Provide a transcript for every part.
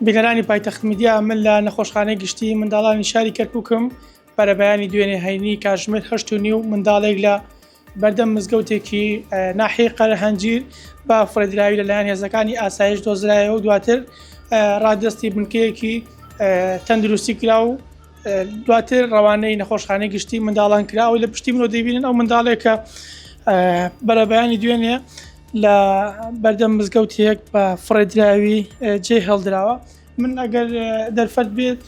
بینەرانی پایتەخت میدیا، من لە نەخۆشخانەی گشتی منداڵانی شاری کەرکوکم، بەرەبەیانی دوێنێ هەینی کاتژمێر 8:30 منداڵێک لە بەردەم مزگەوتێکی ناحیەی قەرەهەنجیر بە فڕێدراوی لەلایەن هێزەکانی ئاسایش دۆزرایەوە و دواتر ڕادەستی بنکەیەکی تەندروستی کرا و دواتر ڕەوانەی نەخۆشخانەی گشتی منداڵان کرا. ئەوەی لە پشتی منەوە دەیبینن ئەو منداڵێکە بەرەبەیانی دوێنێ لە بەردەم مزگەوتێک بە فڕێدراوی جێ هێڵدراوە. من ئەگەر دەرفەت بێت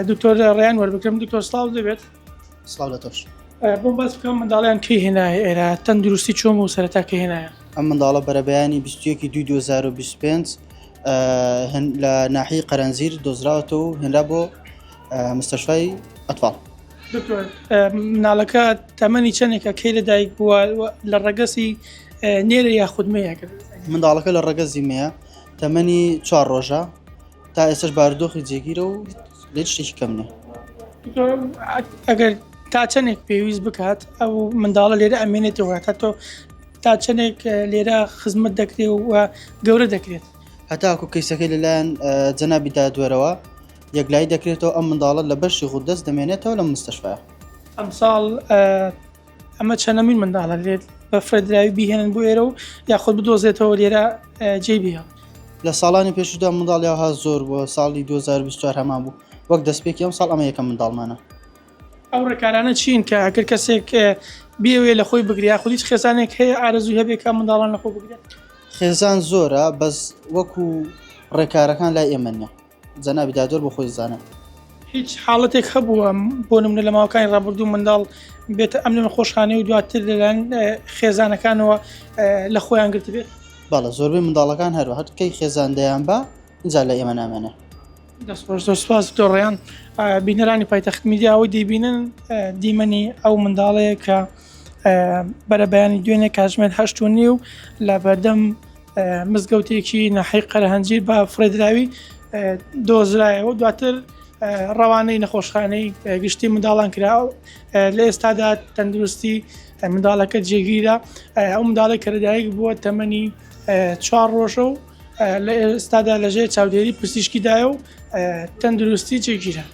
دکتۆر ڕێیان وەربگرم. دکتۆر سڵاو دەبێت. سڵاو لە تۆش. بۆم باس بکەم منداڵیان کەی هێنایە ئێرە، تەندروستی چۆن بوو سەرەتا کە هێنایە؟ ئەم منداڵە بەرەبەیانی 21 دوی 2025 لە ناحیەی قەرەنزیر دۆزراوەتەوە و هێنرا بۆ مستەشفای ئەتفاڵ. دکتۆر مناڵەکە تەمەنی چەندێکە، کەی لەدایک بووە، لە ڕەگەزی نێرە یاخود مێیە؟ منداڵەکە لە ڕەگەزی مێیە، تەمەنی چوار ڕۆژە، تا ئێستاش بارودۆخی جێگیرە و لە هیچ شتێکی کەم نییە. ئەگەر تا چەندێک پێویست بکات ئەو منداڵە لێرە ئەمێنێتەوە، تا تۆ تا چەندێک لێرە خزمەت دەکرێت و گەورە دەکرێت؟ هەتاکو کەیسەکەی لەلایەن جەنابی دادوەرەوە یەکلایی دەکرێتەوە ئەم منداڵە لە بەشی غودەست دەمێنێتەوە لە مستەشفایە. ئەمساڵ ئەمە چەنەمین منداڵە لێت بە فرەدراوی بیهێنن بۆ ئێرە و یاخود بدۆزێتەوە لێرە جێی بهێڵن؟ لە ساڵانی پێشودا منداڵ یاها زۆر بووە، ساڵی 2024 هەمان بوو، وەک دەستپێکی ئەم ساڵ ئەمە یەکەم منداڵمانە. ئەو ڕێکارانە چین کە ئەگەر کەسێک بیەوێ لە خۆی بگرێ یاخود هیچ خێزانێک هەیە ئارەزووی هەبێ کە منداڵان لە خۆ بگرێت؟ خێزان زۆرە بەس وەکو ڕێکارەکان لای ئێمە نیە. جەنابی دادوەر بۆ خۆی زانە. هیچ حاڵەتێک هەبووە بۆ نمونە لە ماوەکانی ڕابردوو منداڵ بێتە ئەم نەخۆشخانەی و دواتر لەلایەن خێزانەکانەوە لە خۆیان گرتبێت؟ بەڵێ زۆربەی منداڵەکان هەروە هەر کەی خێزان دەیان با ئینجا لە ئێمە نامێنێ. دەست خۆش زۆر سوپاس دکتۆر ڕەیان. بینەرانی پایتەخت میدیا ئەوەی دەیبینن دیمەنی ئەو منداڵەیە کە بەرەبەیانی دوێنێ کاتژمێر 8:30 لە بەردەم مزگەوتێکی ناحیەی قەرەهەنجیر بە فڕێدراوی دۆزرایەوە دواتر ڕەوانەی نەخۆشخانەی گشتی منداڵان کرا لە ئێستادا تەندروستی منداڵەکە جێگیرە ئەو منداڵێک کە لەدایک بووە تەمەنی چوار ڕۆژە و لە ئێستادا لەژێر چاودێری پزیشکیدایە و تەندروستی جێگیرە.